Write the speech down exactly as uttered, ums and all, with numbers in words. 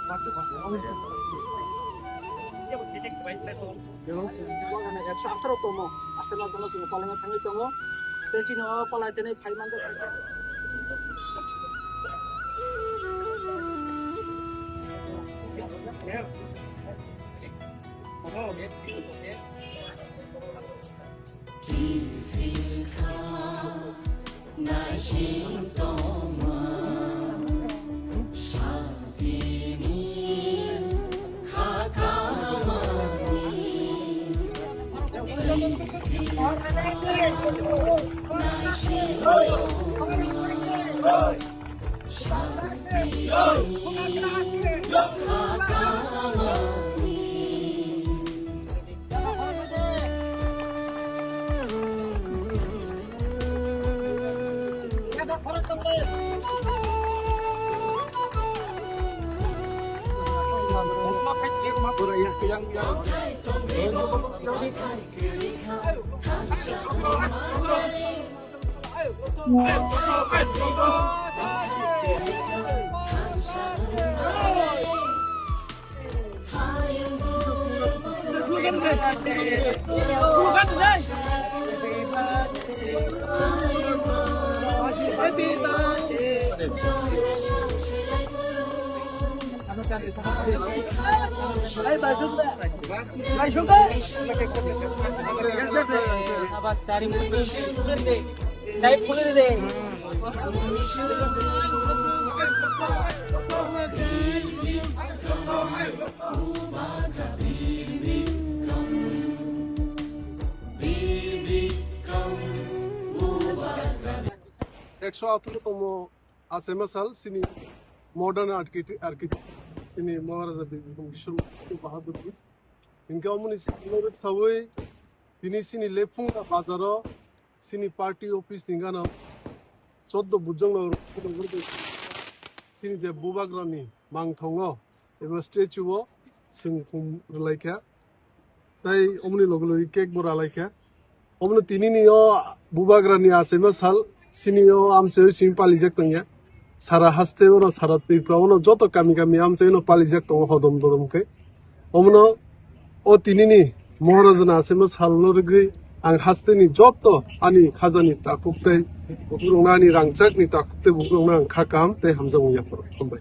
Ekso atharo tomo, aswk no tono chwng palai thangwi tongo. Tei chini o palai tini phai manjak. Ekso atharo tomo achaima sal chini modern architect, architect chini Maharaja Bir Bikram Kishore Bahadur. Hinkhe omoni sawi tini chini Lephunga bazaro chini party office ni gana choddo bujang no chini je bubagrani mangthongo eba statue o singkhum rwlaikha. Tai omoni loge loge cake bo ralaikha. Omoni tinini o bubagrani achaima sal chini o amchai simi palijak tongya. Sara haste ono sara Tripura ono joto kami kami amchai ono palijak tongo hodom dodom khe. Omono o tinini Maharajana achaima salno rwgwi ang hasteni joto ani khajani takhuk tei bukurokno ani rangchakni takhuk tei bukurokno ang kha kaham tei hamjakmung yapharwi. Hambai.